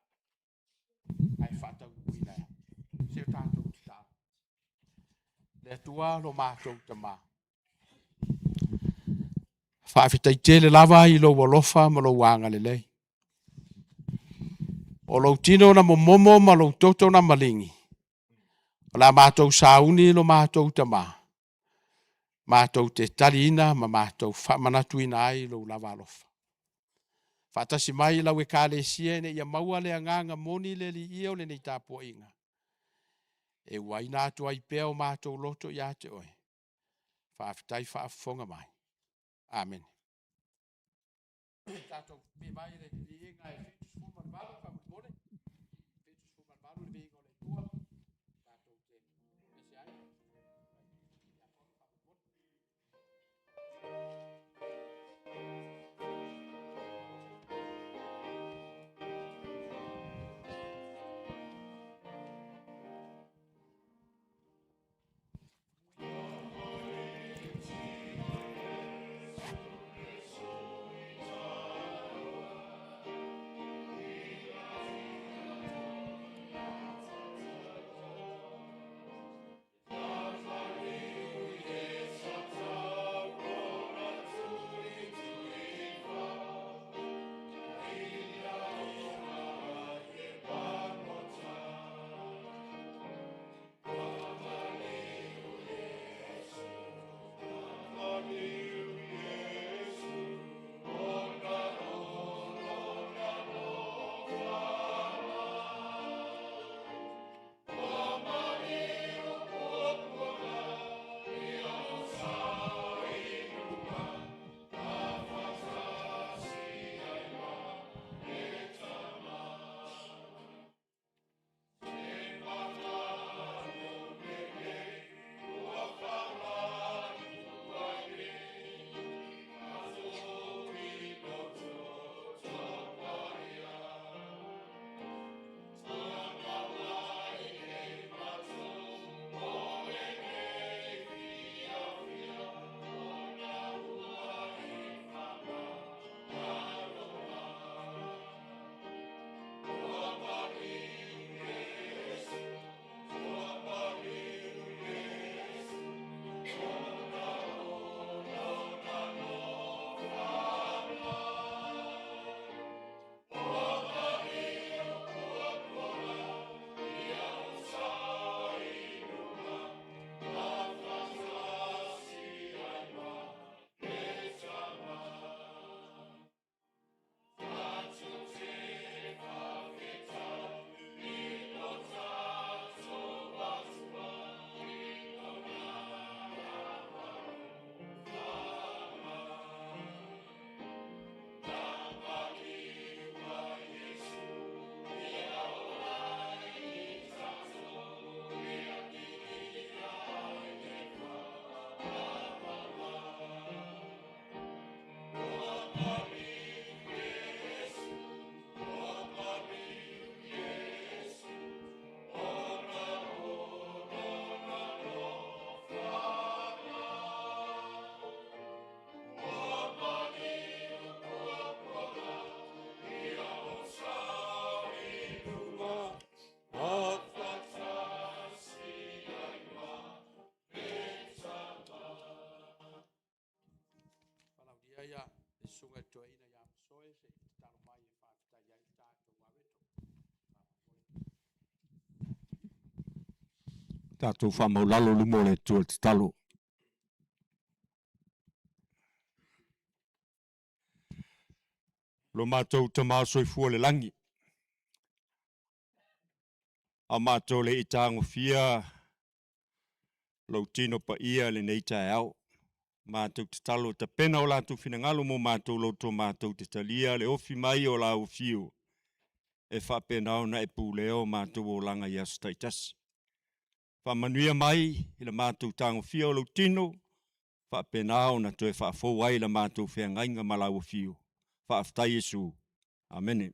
ae faataunuuina e au. Se o tatou tatalo. Le Atua lo matou Tama, faafetai tele lava i lou alofa ma lou agalelei. O lou tino na momomo ma lou toto na maligi, o le a matou sauni lo matou Tama, matou te taliina ma matou faamanatuina ai lou lava alofa. Faatasi mai lau Ekalesia ina ia maua le agaga moni le Alii o lenei tapuaiga, e uaina atu ai pea o matou loto ia te oe. Faafetai faafofoga mai. Amene. Tatou pipii mai le viiga e 78 faamolemole. 78 le viiga o le Atua. Tatou te ese ai. Le susuga i le toeaina ia Masoe se i tatalo mai e faafetai ai le tatou areto. Faamolemole. Tatou faamaulalo i luma o le Atua i le tatalo. Lo matou Tama soifua i le lagi, a matou le i tagofia lou tino paia i lenei taeao, matou tatalo, tapena o latou finagalo mo matou loto matou te talia le ofi mai o lau afio e faapena ona e pulea o matou olaga i aso taitasi. Faamanuia mai i le matou tagofia o lou tino, faapena ona toe faafou ai le matou feagaiga ma lau afio. Faafetai Iesu. Amene.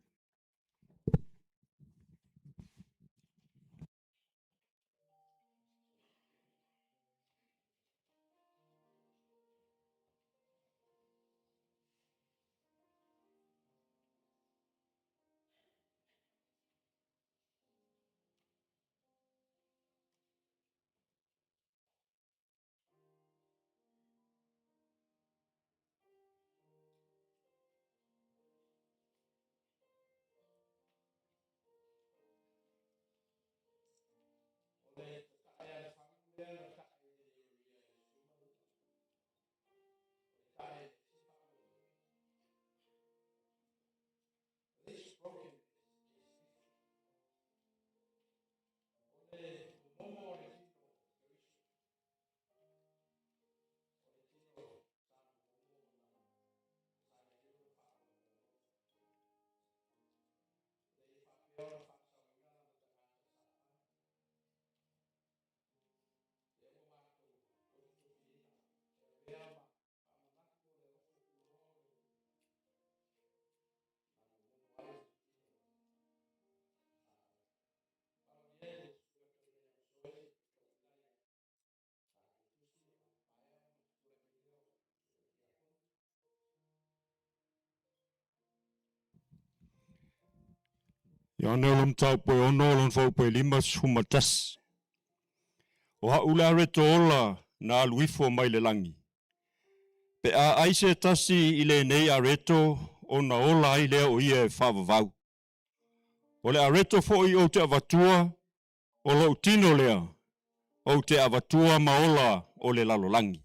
O le tatae a le fagu lea na tae e le Iesu ma Iuta. O le tae e le isi faamoemoe. This broken is O le momomo o le tino o Keriso, o le tino sa momomo ona sa i ai lona faaaloalo ina ia faapea ona faasaoina lana tagata sa manu. Lea ua matou tofitofiina e avea ma faamanatu o le alofa tunoa o le Alii na momomo ai le tino sa Valaaulia le Susuga Toeaina ia Masoe se i toeaina ia tatou tusi ae ua maea ona tulai mai lea o le Tiakono. Ioane o le mataupu e 6 lona fuaiupu e 51. O au le areto ola na alu ifo mai le lagi. Pe a ai se tasi i lenei areto, ona ola ai lea o ia e faavavau. O le areto foi ou te avatua, o lou tino lea, ou te avatua ma ola o le lalolagi.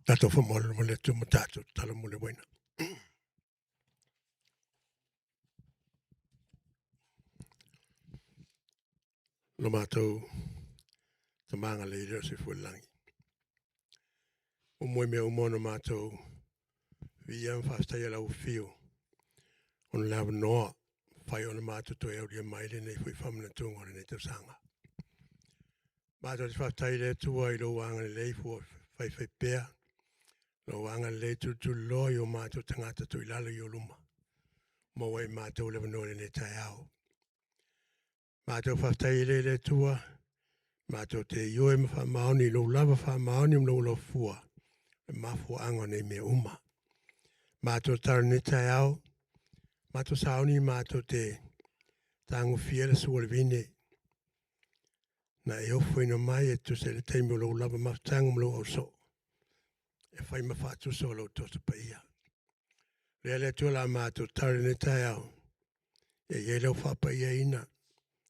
Tatou faamalo ma le Atua ma tatou tatalo mo le uaina. Lo matou Tama agalelei i le soifua i le lagi, ua mea uma ona matou viia ma faafetaia lau afio ona o le avanoa ua mafai ona matou toe aulia mai lenei foi faamanatuga o lenei tausaga. Matou te faafetai i le Atua i lou agalelei ua faifaipea, lou agalelei tulituliloa i o matou tagata toilalo i ou luma, maua e matou le avanoa i lenei taeao. Matou faafetai ai lea i le Atua, matou te ioe ma faamaoni i lou lava faamaoni ma lou alofua i le mafuaaga o nei mea uma. Matou tatalo i lenei taeao, matou sauni matou te tagofia le sua o le vine na e ofoina mai e tusa i le taimi o lou lava mafutaga ma lou ausoo e fai ma faatusa o lou Toto Paia. O lea le Atua o le a matou tatalo i lenei taeao, ia i ai lau faapaiaina,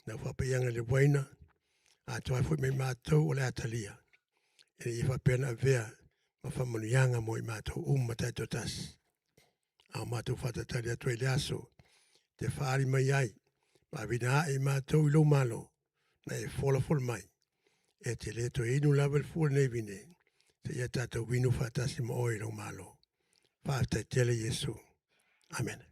lau faapaiaga i le uaina, atoa ai foi ma i matou o le a talia, ina ia faapea ona avea ma faamanuiaga mo i matou uma taitoatasi. A o matou faatalitali atu ai i le aso e te faaali mai ai ma vavina ae i matou i lou Malo na e folafola mai, e te le toe inu lava le fua o lenei vine, seia tatou inu faatasi ma oe i lou Malo. Faafetai tele Iesu. Amene.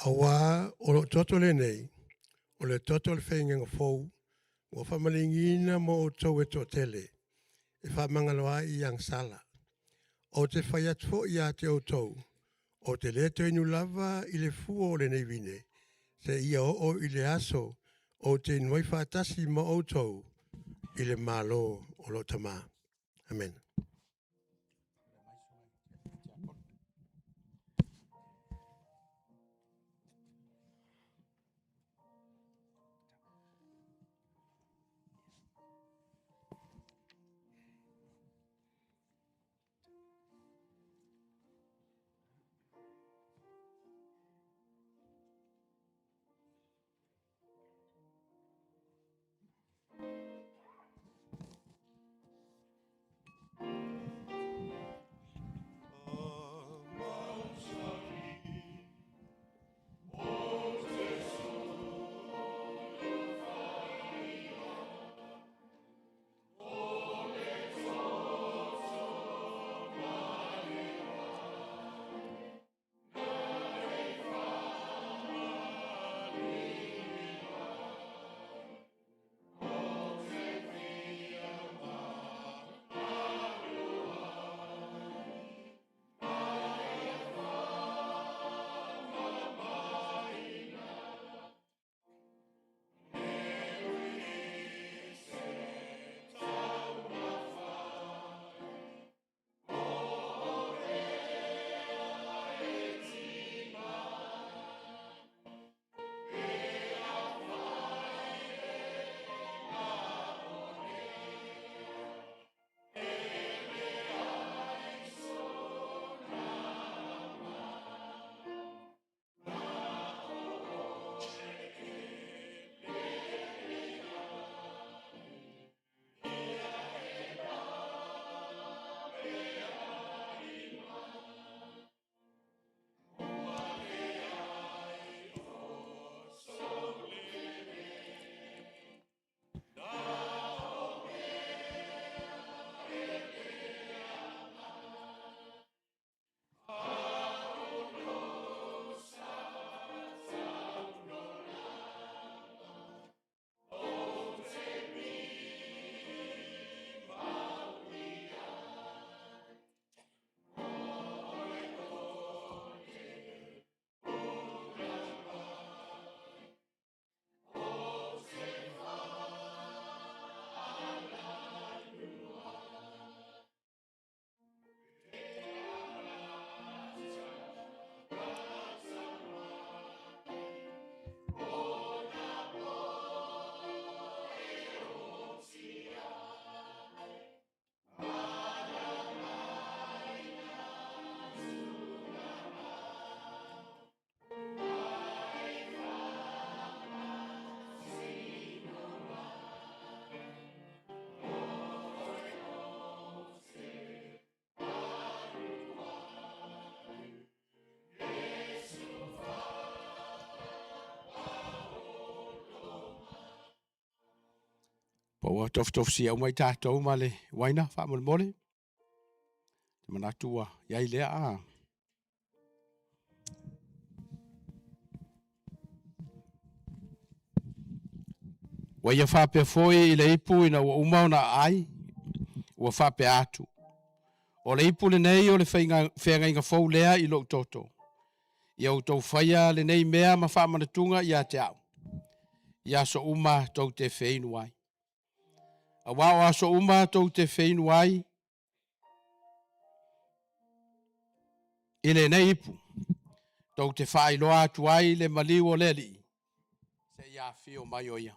Aua o lou toto lenei, o le toto o le faigana fou, ua faamaliegiina mo outou e toatele, e faamagalo ai i agasala. Ou te fai atu foi ia te outou, ou te le toe inu lava i le fua o lenei vine, seia oo i le aso ou te inu ai faatasi ma outou i le Malo o lou Tama. Amene. Po ua tofutofusia uma i tatou ma le uaina faamolemole. Te manatu ua i ai lea a. Ua ia faapea foi i le ipu ina ua uma ona aai, ua faapea atu, O le ipu lenei o le faiga, feagaiga fou lea i lou toto. Ia outou faia lenei mea ma faamanatuga ia te au, i aso uma tou te feinu ai. Aua o aso uma tou te feinu ai i lenei ipu, tou te faailoa atu ai le maliu o le Alii, seia afio mai o ia.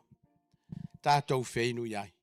Tatou feinu i ai.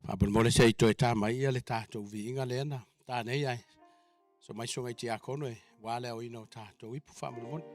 Faamolemole se i toe ta mai ia le tatou viiga lea na ta nei ae so mai susuga i tiakono e aua le aoina o tatou ipu faamolemole.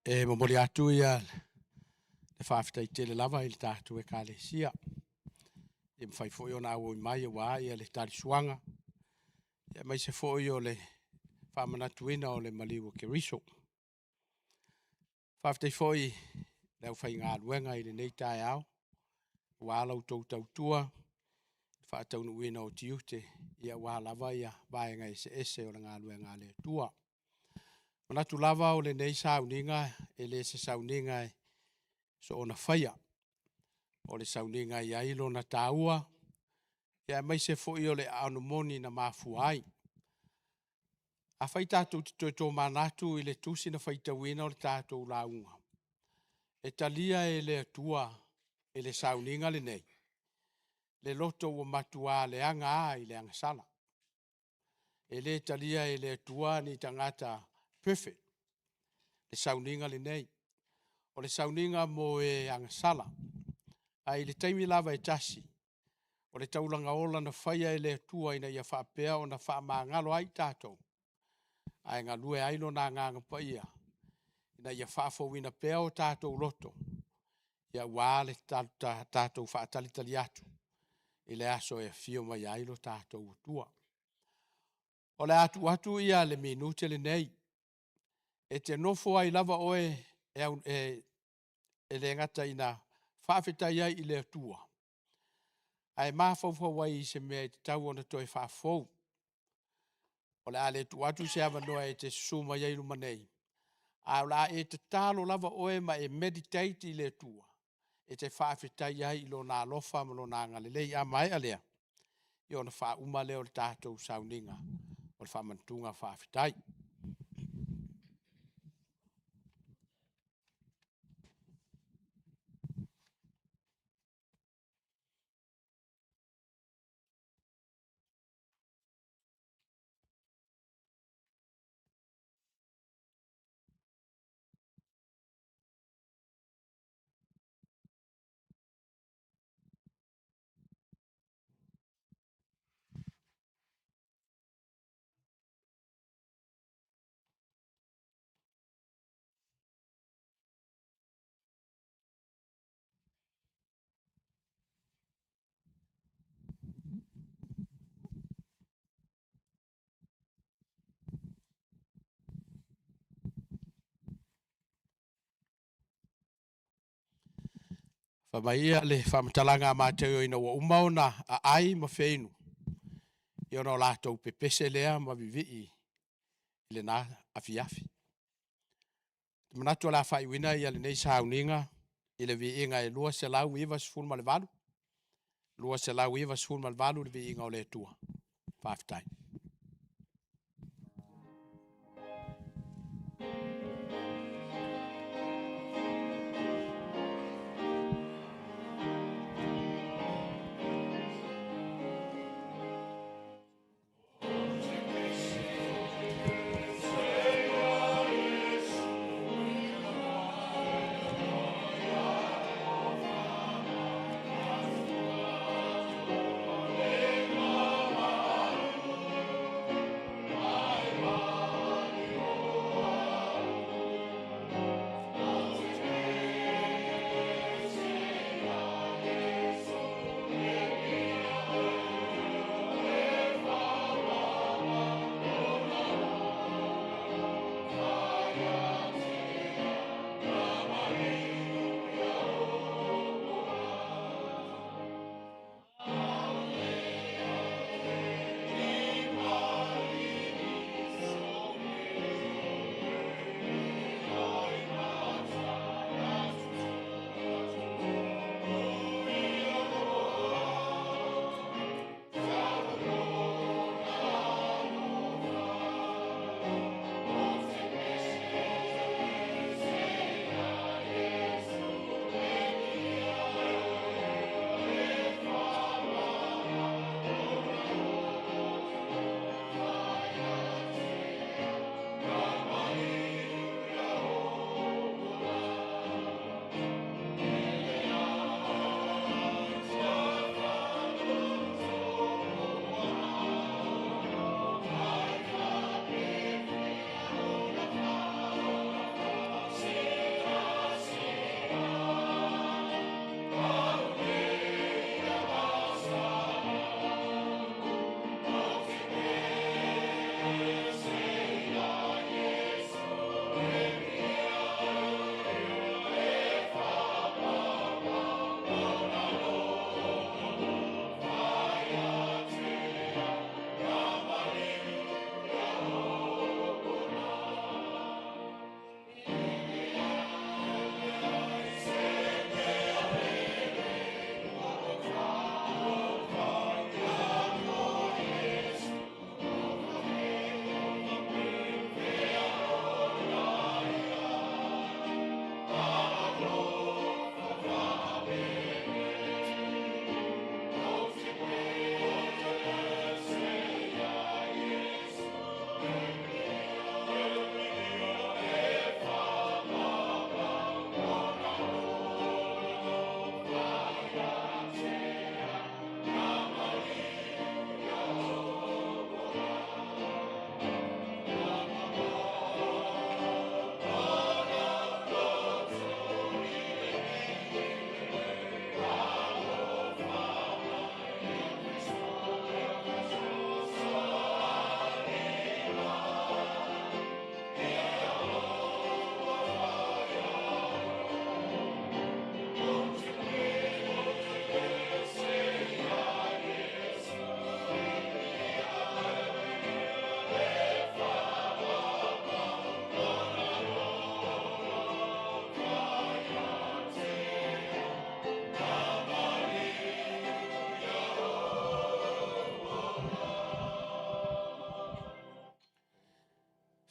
E momoli atu ia le faafetai tele lava i le tatou Ekalesia. E mafai foi ona auai mai aua ia le talisuaga, aemaise foi o le faamanatuina o le maliu o Keriso. Faafetai foi i le aufaigaluega i lenei taeao, aua la outou tautua, faataunuuina o tiute, aua lava ia vaega eseese o le galuega a le Atua. Manatu lava o lenei sauniga e le se sauniga e soona faia. O le sauniga e i ai lona taua, Ia aemaise foi o le aano moni na mafua ai. Afai tatou te toe tomanatu i le tusi na faitauina o le tatou lauga, e talia e le Atua i le sauniga lenei, le loto ua matua leaga lava i le agasala. E le talia e le Atua ni tagata perfect le sauniga lenei. O le sauniga mo e agasala. Ae i le taimi lava e tasi, o le taulaga ola na faia e le Atua ina ia faapea ona faamagalo ai i tatou, ae galue ai Lona Agaga Paia, ina ia faafouina pea o tatou loto, aua le tatou faatalitali atu i le aso e afio mai ai lo tatou Atua. O le a tuu atu ia le minute lenei e te nofo ai lava oe e le gata ina faafetai ai i le Atua, ae mafaufau ai i se mea e tatau ona toe faafou. O le a le tuu atu se avanoa e te susu mai ai i luma nei, ae o le a e tatalo lava oe ma e meditate i le Atua e te faafetai ai i Lona alofa ma Lona agalelei. A maea lea, ia ona faauma lea o le tatou sauniga o le faamanatuga faafetai. Fai mai ia le faamatalaga a Mateo ina ua uma ona aai ma feinu, ia ona o latou pepese lea ma vivii i lena afiafi. Ou te manatu o le a faaiuina lenei sauniga i le viiga e 298, 298 le viiga o le Atua. Faafetai.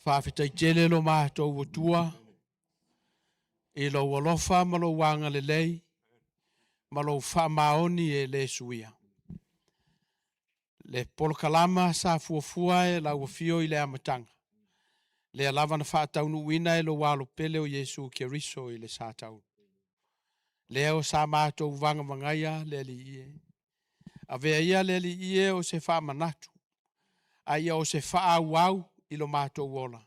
Faafetai tele lo matou Atua i lou alofa ma lou agalelei ma lou faamaoni e le suia. Le polokalama sa fuafua e lau afio i le amataga, lea lava na faataunuuina e lou alo pele o Iesu Keriso i le sa taulu. Lea o sa matou vagavagaia le Alii e. Avea ia le Alii e o se faamanatu, a ia o se faaauau i lo matou ola,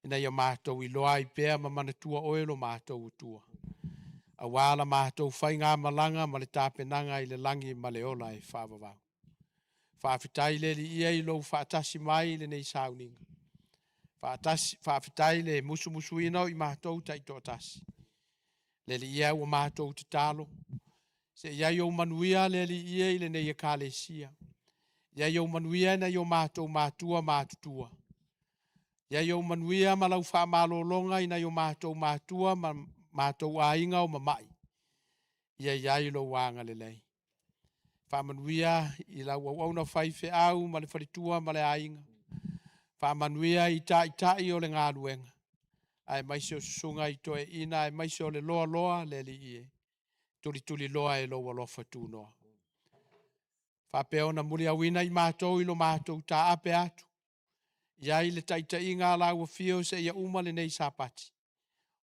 ina ia matou iloa ai pea ma manatua oe lo matou Atua. Auā la matou faigamalaga ma le tapenaga i le lagi ma le ola e faavavau. Faafetai le Alii e i lou faatasi mai i lenei sauniga. Faatasi, faafetai le musumusuina o i matou taitoatasi. Le Alii e, ua matou tatalo, se i ai ou manuia le Alii e i lenei Ekalesia. I ai ou manuia nai o matou matua matutua. I ai ou manuia ma lau faamalologa i nai o matou matua ma matou aiga o mamai. Ia i ai lou agalelei. Faamanuia i lau auauna faifeau ma le faletua ma le aiga. Faamanuia i taitai o le galuega, aemaise o susuga i toeaiina, aemaise o le loaloa le Alii e, tulituliloa e lou alofa tunoa. Faapea ona muliauina i matou i lo matou taape atu, i ai le taitaiga a lau afio seia uma lenei Sapati,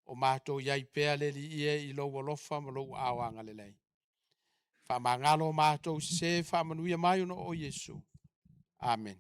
o matou i ai pea le Alii e i lou alofa ma lou aao agalelei. Faamagalo matou sesē, faamanuia mai ona o Iesu. Amen.